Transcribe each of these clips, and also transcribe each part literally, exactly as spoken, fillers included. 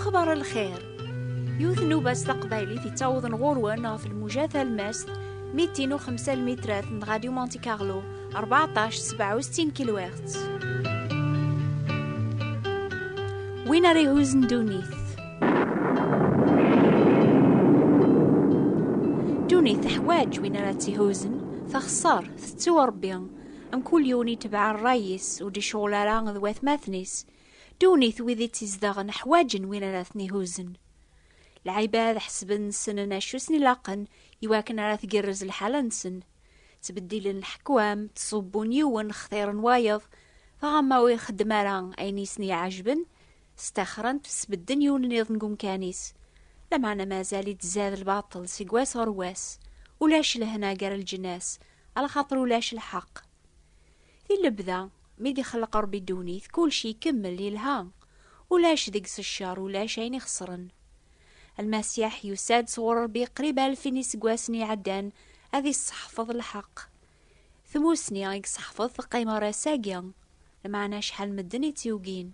Xbar lxir. Yiwet n nnuba s taqbaylit yettawḍen ɣur-wen ɣef lmuja talmast mitin u xemsa lmitrat n Radio Monte Carlo, rbeɛṭac sebɛa u settin kilohertz. Win ara ihuzen ddunit. Ddunit teḥwaǧ win ara tt-ihuzen, texṣer, tettu Ṛebbi. Mkul yiwen itbeɛ ṛṛay-is, ur d-icɣel ara d watmaten-is. Ddunit wid i tt-izedɣen ḥwaǧen win ara ten-ihuzen. Lɛibad ḥesben ssnen acu sen-ilaqen iwakken ara tgerrez lḥala-nsen. Ttbeddilen leḥkwam, ttṣubbun yiwen xtiren wayeḍ, dɣa ma ur ixeddem ara ayen i sen-iɛejben, staxren-t, sbedden yiwen nniḍen deg umkan-is. Lameɛna mazal ittzad lbaṭel seg wass ɣer wass, ulac lehna gar leǧnas, alaxaṭer ulac lḥeqq. Di lebda, mi d-ixelleq Ṛebbi ddunit, kulci ikemmel, yelha. Ulac deg-s ccer, ulac ayen ixeṣren. Lmasiḥ yusa-d sɣur Ṛebbi qrib alfin iseggasen iɛeddan ad isseḥfeḍ lḥeqq. Tmusni i yesseḥfeḍ teqqim ɣer ass-agi, lameɛna acḥal medden i tt-yugin.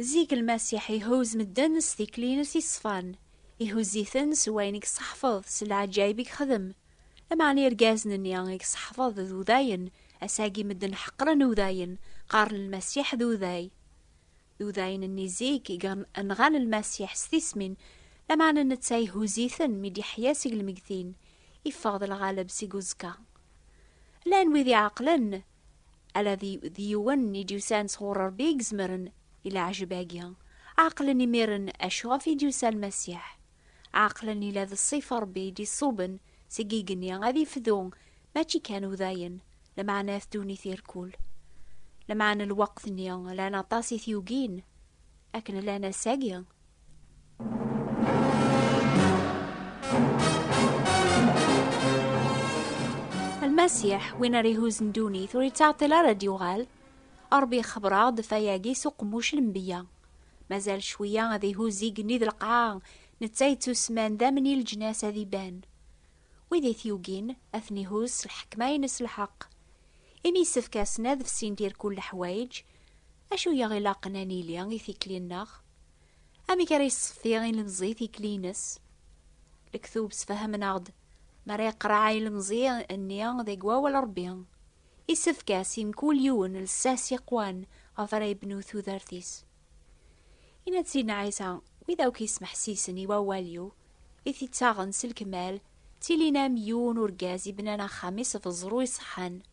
Zik Lmasiḥ ihuz medden s tikli-ines iṣfan, ihuz-iten s wayen i yesseḥfeḍ, s leɛǧayeb i yexdem. Lameɛna irgazen-nni i yesseḥfeḍ d udayen, ass-agi medden ḥeqren udayen, qqaren Lmasiḥ d uday. D udayen-nni zik i yenɣan Lmasiḥ s tismin, lameɛna netta ihuz-iten mi d-iḥya seg lmegtin, iffeɣ d lɣaleb seg uẓekka. Llan wid iɛeqlen, ala d, d yiwen i d-yusan sɣur Ṛebbi i izemren i leɛjeb-agi. Ɛeqlen imiren acu ɣef i d-yusa Lmasiḥ. Ɛeqlen ila d ṣṣif Ṛebbi i d-iṣuben seg igenni ad ifdu, mačči kan udayen, lameɛna ddunit irkul. Lameɛna lweqt-nni llan aṭas i t-yugin, akken llan ass-agi. Lmasiḥ, win ara ihuzen ddunit, ur yettɛeṭṭil ara ad d-yuɣal. Ṛebbi ixebber-aɣ-d ɣef wayagi s uqemmuc n lenbiya. Mazal cwiya ad ihuz igenni d lqaɛa, netta yettusemman d amni leǧnas ad iban. Wid i t-yugin, ad ten-ihuz s lḥekma-ines lḥeqq. Imi yessefk-asen ad fsint irkul leḥwayeǧ, acu i aɣ-ilaqen ad nili i tikli-nneɣ? Amek ara yessefi ilemẓi tikli-ines? Lektub sfehhmen-aɣ-d mi ara yeqreɛ ilemẓi-nni deg wawal Ṛebbi, issefk-as i mkul yiwen lsas iqwan ɣef ara yebnu tudert-is. Yenna-d Sidna Ɛisa, wid akk yesmeḥsisen i wawal-iw, i t-ittaɣen s lekmal, ttilin am yiwen urgaz ibnan axxam-is ɣef uẓru iṣeḥḥan.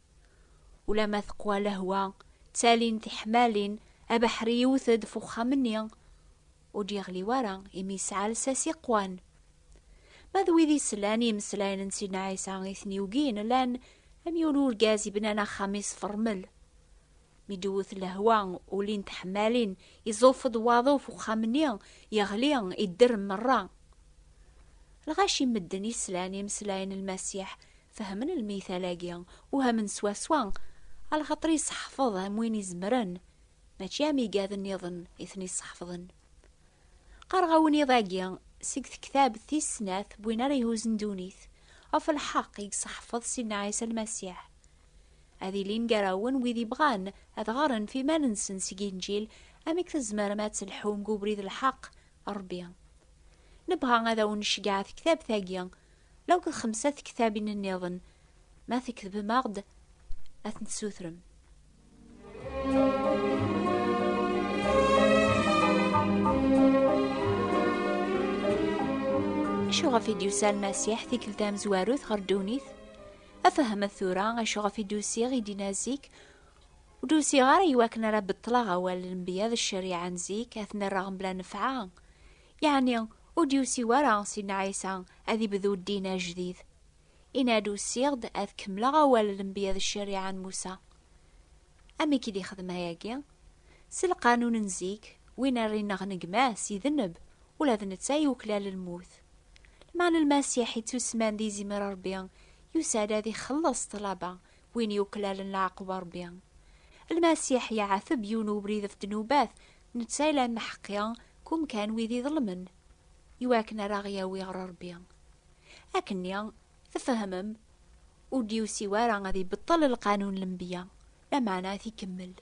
Ulamma teqwa lehwa, ttalin tiḥemmalin, abeḥri yewwet-d f uxxam-nni, ur d-yeɣli wara, imi yesɛa lsas iqwan. Ma d wid islan i yimeslayen n Sidna Ɛisa i ten-yugin, llan am yiwen urgaz ibnan axxam-is f ṛṛmel. Mi d-tewwet lehwa, ulin tḥemmalin, iẓuf-d waḍu f uxxam-nni, yeɣli, idder merra. Lɣaci n medden islan i imeslayen n Lmasiḥ fehmen lmital-agi, uhamen swaswa, alaxaṭer iseḥfeḍ am win izemren, mačči am igad nniḍen i ten-iseḥfḍen. Qqareɣ-awen iḍ-agi seg tektabt tis snat n win ara ihuzen ddunit, ɣef lḥeqq i yesseḥfeḍ Sidna Ɛisa Lmasiḥ. Ad ilin gar-awen wid ibɣan ad ɣren f iman-nsen seg Inǧil amek tzemrem ad telḥum deg ubrid n lḥeqq n Ṛebbi. Nebɣa ad awen-nceggeɛ tektabt-agi, law d xemsa tektabin nniḍen, ma tketbem-aɣ-d, ad tent-tessutrem. Acuɣef i d-yusa Lmasiḥ tikkelt tamezwarut ɣer ddunit? Afehmet tura acuɣef i d-usiɣ, i d-yenna zik, ur d-usiɣ ara i wakken ara beṭṭleɣ awal n lenbiya d ccariɛa n zik, ad ten-rreɣ mebla nnfeɛ. Yeɛni, ur d-yusi wara Sidna Ɛisa ad ibdu ddin ajdid. Yenna-d, usiɣ-d ad kemmleɣ awal n lenbiya d ccariɛa n Musa. Amek i d-ixdem ayagi? S lqanun n zik, win ara ineɣ gma-s idenneb, ula d netta yuklal lmut. Lmeɛna Lmasiḥ ittusemman d izimer Ṛebbi, yusa-d ad ixelleṣ ṭṭlaba win yuklalen leɛqub Ṛebbi. Lmasiḥ iɛateb yiwen ubrid ɣef ddnubat, netta ilan lḥeqq-i kum kan wid iḍelmen, iwakken ara ɣ-yawi ɣer Ṛebbi. Akkenni, tfehmem, ur d-yusi wara ad ibeṭṭel lqanun n lenbiya, lameɛna ad t-ikemmel.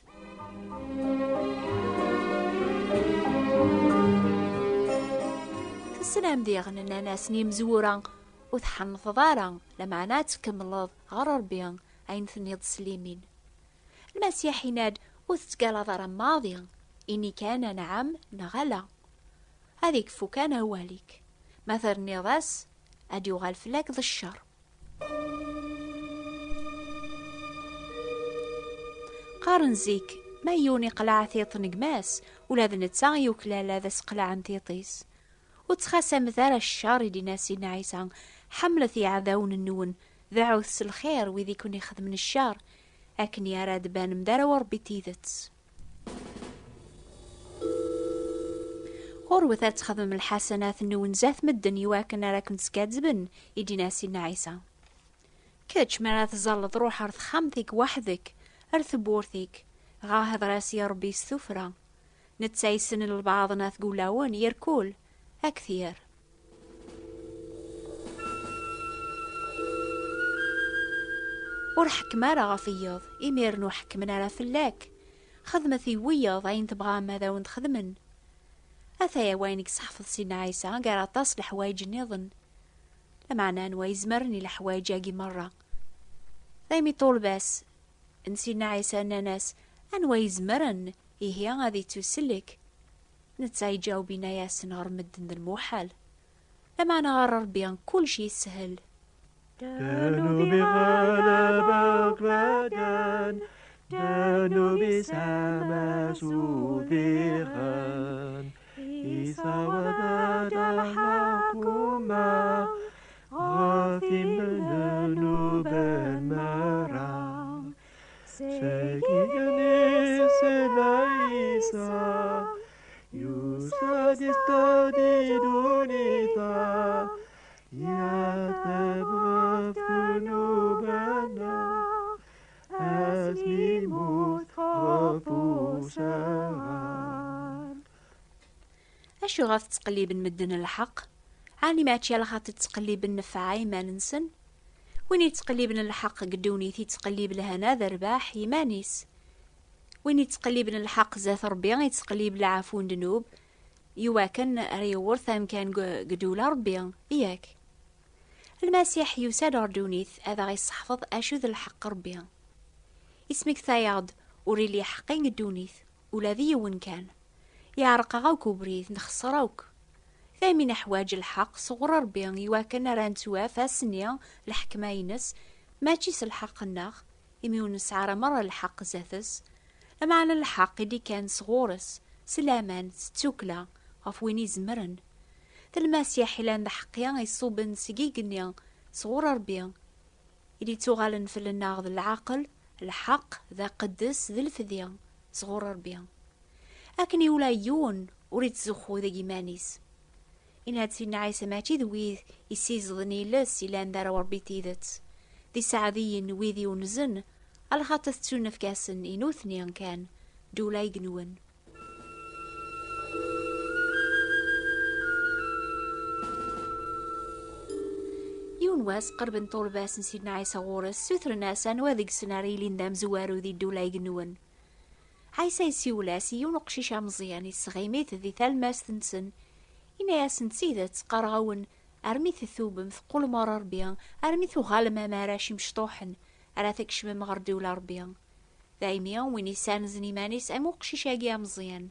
Slam diɣen, nnan-asen yimezwura: "Ur tḥenneḍ ara, lameɛna ad tkemmleḍ ɣer Ṛebbi ayen tenniḍ s limin." Lmasiḥ yenna-d: "Ur tettgalaḍ ara maḍi, ini kan anɛam neɣ ala. Ad ikfu kan awal-ik. Ma terniḍ-as, ad yuɣal fell-ak d ccer." Qqaren zik, ma yiwen iqleɛ tiṭ n gma-s, ula d netta yuklal ad as-qelɛen tiṭ-is. Ur ttxasamet ara ccer, i d-yenna Sidna Ɛisa. Ḥemmlet iɛdawen-nwen, deɛwet s lxir wid i ken-ixedmen ccer, akken ara d-tbanem d arraw n Ṛebbi n tidet. Ɣurwet ad txedmem lḥasanat-nwen zdat medden, iwakken ara ken-skaddben, i d-yenna Sidna Ɛisa. Kečč, mi ara tẓalleḍ, ruḥ ar texxamt-ik weḥd-k, ar tewwurt-ik, dɣa hder-as i Ṛebbi s tuffra. Netta yessnen lbaɛḍ n at wulawen, irkul, ad k-t-yerr. Ur ḥekkem ara ɣef wiyeḍ, imiren ur ḥekkmen ara fell-ak. Xedmet i wiyeḍ ayen tebɣam ad awen-t-xedmen. Ataya wayen i yesseḥfeḍ Sidna Ɛisa gar aṭas n leḥwayeǧ nniḍen. Lameɛna anwa izemren i leḥwayeǧ-agi merra? Daymi ṭṭulba-s n Sidna Ɛisa nnan-as: "Anwa izemren ihi ad ittusellek?" Netta iǧaweb, inna-yasen: "Ɣer medden d lmuḥal, lameɛna ɣer Ṛebbi kulci yeshel." Ddnub iɣleb akk medden, ddnub isemmes udiɣen, isaweḍ-d lḥakum ɣef imednuben merra. Seg igenni s Ɛisa, yusa-d isṭad i ddunit-a, yateb ɣef ddnub-nneɣ, asmi yemmut ɣef usɣar. Acuɣer tettqelliben medden lḥeqq? Ɛni mačči ala xaṭi ttqelliben nnfeɛ i iman-nsen? Win yettqelliben lḥeqq deg ddunit, yettqellib lehna d rrbeḥ i iman-is. Win yettqelliben lḥeqq zdat Ṛebbi, yettqellib leɛfu n ddnub, iwakken ara yewwert amkan deg, deg ddula Ṛebbi, yak? Lmasiḥ yusa-d ɣer ddunit ad aɣ-isseḥfeḍ acu d lḥeqq Ṛebbi. Ismekta-yaɣ-d ur illi ḥeqqi deg ddunit, ula d yiwen kan. Yeɛreq-aɣ akk ubrid, nexṣer akk. Daymi neḥwaǧ lḥeqq sɣur Ṛebbi iwakken ara nettwaf ass-nni leḥkma-ines, mačči s lḥeqq-nneɣ, imi ur nesɛi ara merra lḥeqq zdat-s, lameɛna lḥeqq i d-ikkan sɣur-s, s laman, s ttukla, ɣef win izemren. D Lmasiḥ ilan d aḥeqqi iṣuben seg igenni sɣur Ṛebbi, i d-ittuɣalen fell-aneɣ d lɛaqel, lḥeqq, d aqeddes, d lefdi sɣur Ṛebbi. Akken i ula yiwen ur ittzuxxu deg iman-is. Inna-d Sidna Ɛisa mačči d wid issiẓden iles ilan d arraw Ṛebbi tidet, d iseɛdiyen wid iwenzen, alaxaṭer tettunefk-asen i nutni kan ddula igenwen. Yiwen wass, qerben ṭulba-s n Sidna Ɛisa ɣur-s, ssutren-as anwa deg-sen ara yilin d amezwaru di ddula igenwen. Ɛisa yessiwel-as i yiwen uqcic ameẓyan, isseɣim-it di talmast-nsen. Inna-yasen: "D tidet, qqareɣ-awen, armi tetubem, teqqulem ɣer Ṛebbi, armi tuɣalem am arrac imecṭuḥen, ara tkecmem ɣer ddula Ṛebbi." Daymi, win issanzen iman-is am uqcic-agi ameẓyan,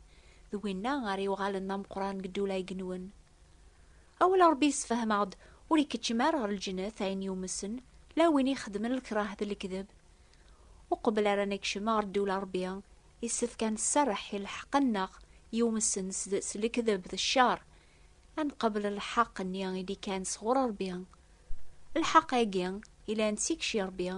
d winna ara yuɣalen d ameqqran deg ddula igenwen. Awal Ṛebbi yessefhem-aɣ-d ur ikeččem ara ɣer lǧennet ayen yumsen, la win ixeddmen lekrah d lekdeb. Uqbel ara nekcem ɣer ddula Ṛebbi, yessefk ad nserreḥ i lḥeqq-nneɣ yumsen s, s lekdeb d ccer, ad nqabel lḥeqq-nni i d-ikkan sɣur Ṛebbi. Lḥeqq-agi, ilan seg-s Ṛebbi,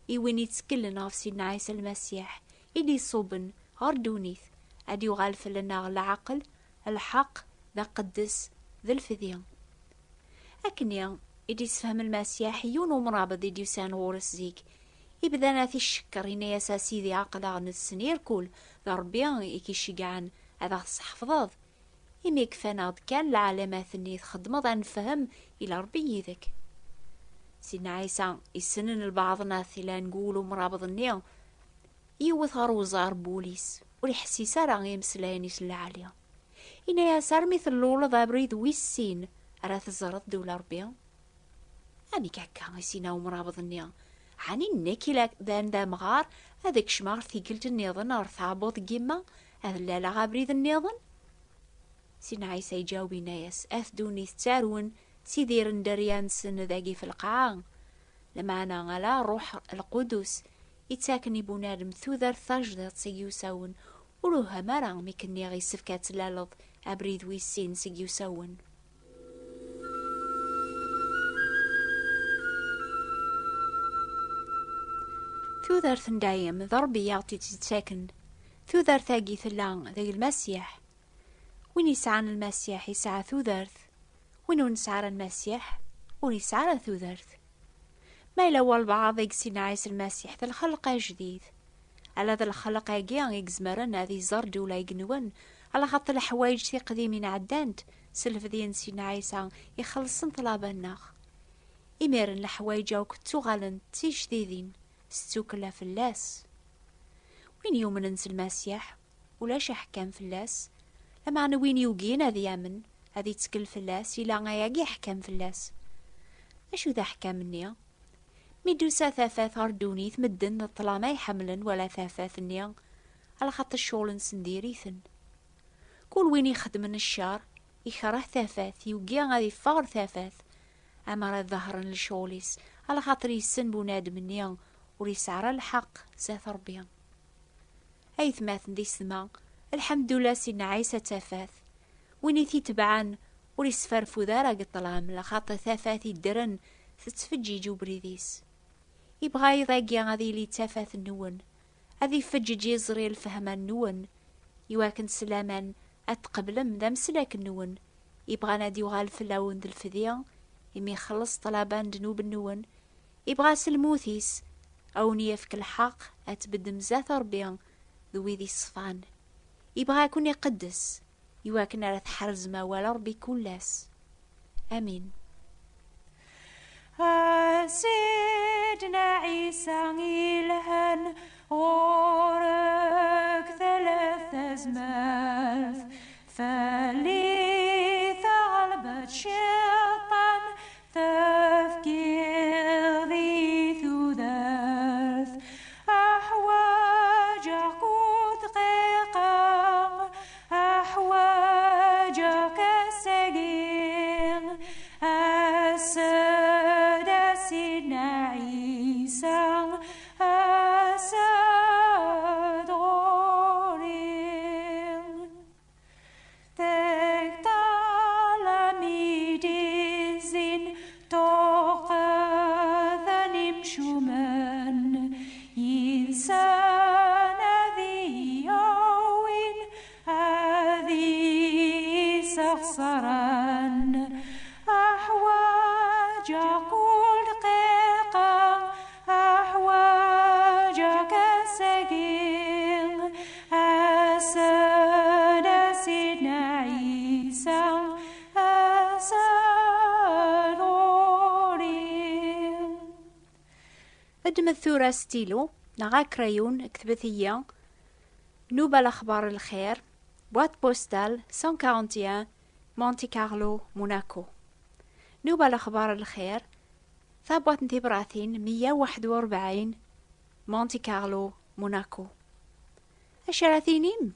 i win itteklen ɣef Sidna Ɛisa Lmasiḥ, i d-iṣuben ɣer ddunit, ad yuɣal fell-aneɣ leɛqel, lḥeqq, d aqeddes, d lefdi. Akkenni i d-issefhem Lmasiḥ i yiwen umrabeḍ i d-yusan ɣur-s zik. Ibdan ad t-icekkeṛ, inna-yas: "A Sidi, aql-aɣ nessen irkul d Ṛebbi i k-iceggɛen ad aɣ-tesseḥfḍeḍ. Imi kfan-aɣ-d kan lɛalamat-nni txeddmeḍ, ad nefhem ila Ṛebbi yid-k." Sidna Ɛisa, issenen lbaɛḍ n at ilan deg wul umrabeḍ-nni, yiwet ɣer uẓar n wul-is, ur iḥessis ara i imeslayen-is n lɛali. Inna-yas: "Armi telluleḍ abrid wis sin, ara teẓreḍ ddewla Ṛebbi? Amek akka, i s-yenna umrabeḍ-nni. Ɛni nekk i la d-, d amɣar, ad kecmeɣ ɣer tikkelt nniḍen ɣer tɛebbuḍt n yemma, ad laleɣ abrid nniḍen? Sidna Ɛisa iǧaweb, yenna-yas: "At ddunit ttarwen, ttidiren dderya-nsen dagi f lqaɛa. Lameɛna ala Ṛṛuḥ Lqudus ittaken i bunadem tudert tajdiṭ seg yusawen, ur uham ara mi k-nniɣ yessefk ad tlaleḍ abrid wis sin seg yusawen." Tudert n dayem d Ṛebbi i aɣ-tt-id-yettaken. Tudert-agi tella deg Lmasiḥ. Win yesɛan Lmasiḥ yesɛa tudert. Win ur nesɛi ara Lmasiḥ, ur yesɛi ara tudert. Ma yella walbeɛḍ i yessin Ɛisa Lmasiḥ d lxelq ajdid, ala d lxelq-agi i izemren ad iẓer ddewla igenwen, alaxaṭer leḥwayeǧ tiqdimin ɛeddant s lfedya n Sidna Ɛisa ixellṣen ṭṭlaba-nneɣ. Imiren leḥwayeǧ akk ttuɣalent d tijdidin s ttukkla fell-as. Win yumnen s Lmasiḥ, ulac aḥkam fell-as, lameɛna win yugin ad yamen, ad ittkel fell-as, yella ayagi aḥkam fell-as. Acu d aḥkam-nni? Mi d-tusa tafat ɣer ddunit, medden d ṭṭlam ay ḥemmlen wala tafat-nni, alaxaṭer ccɣel-nsen diri-ten. Kul win ixeddmen ccer, ikreh tafat, yugi ad iffeɣ ɣer tafat, amer ad ḍehren lecɣel-is, alaxaṭer yessen bunadem-nni ur yesɛi ara lḥeqq zdat Ṛebbi. Aytmaten d isetma, lḥemdullah Sidna Ɛisa d tafat. Win i t-itebɛen ur isferfud ara deg ṭṭlam, laxaṭer tafat iddren tettfeǧǧiǧ ubrid-is. Ibɣa iḍ-agi ad yili d tafat-nwen, ad ifeǧǧeǧ iẓri lfehma-nwen, iwakken s laman ad tqeblem d ameslak-nwen, ibɣan ad yuɣal fell-awen d lfedya, imi ixelleṣ ṭṭlaba n ddnub-nwen, ibɣa s lmut-is a wen-yefk lḥeqq ad tbeddem zdat Ṛebbi d wid iṣfan. Ibɣa ad ken-iqeddes, iwakken ara tḥerzem awal Ṛebbi kul ass. Amin. A Sidna Ɛisa ilhan, ɣur-k tella tazmert, fell-i taɣelbat cciṭan tefkiḍ i tudert. Aḥwaǧeɣ-k ur dqiqa, aḥwaǧeɣ-k ass-agi, ass-d a Sidna Ɛisa, ass-d ɣur-i. Deg ṭṭlam i d-izzin tuqqda n imcumen, yid-sen ad iyi-awin ad iyi-sseɣṣren. Aḥwaǧeɣ kul dqiqa, aḥwaǧeɣ-k ass-agi, ass-n a Sidna Ɛisa, ass-n ɣur-i. Ddmet tura stylo neɣ akrayun, ktbet-iyi Nuba Lexbar Lxir, boîte postale cent quarante et un, Monte Carlo, Monaco. Nuba Lexbar Lxir, tabwaṭ n tibratin meyya u waḥed u rebɛin, Monte Carlo, Monaco. Acu ara tinim?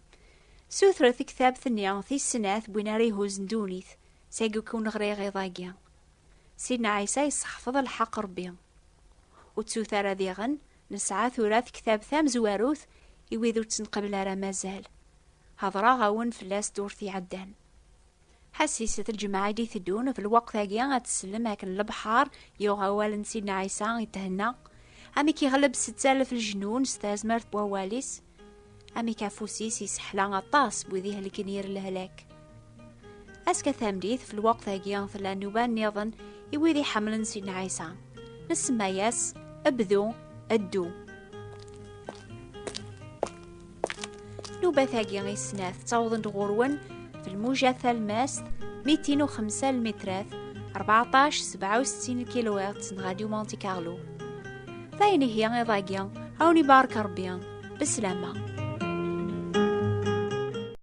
Sutret tektabt-nni tis snat n win ara ihuzzen ddunit, seg i ken-ɣriɣ iḍ-agi. Sidna Ɛisa yesseḥfeḍ lḥeqq Ṛebbi. Ur ttut ara diɣen, nesɛa tura tektabt tamezwarut i wid ur tt-nqebbel ara mazal. Hedṛeɣ-awen fell-as ddurt iɛeddan. Ḥassiset lǧemɛa i d-iteddun, f lweqt-agi ad tsellem akken lebḥer yuɣ awal n Sidna Ɛisa i thenna. Amek iɣleb setta alef leǧnun s tazmert n wawal-is. Amek afus-is iseḥla aṭas n wid ihelken yir lehlak. Azekka tameddit, f lweqt-agi, tella nnuba nniḍen i wid iḥemmlen Sidna Ɛisa. Nsemma-yas Bdu, Ddu. Nnubat-agi i snat ttawḍen-d ɣur-wen f lmuja talmast mitin u xemsa lmitrat, rbeɛṭac sebɛa u settin kilohertz n Radio Monte Carlo. D ayen ihi iḍ-agi, a wen-ibarek Ṛebbi. Beslama.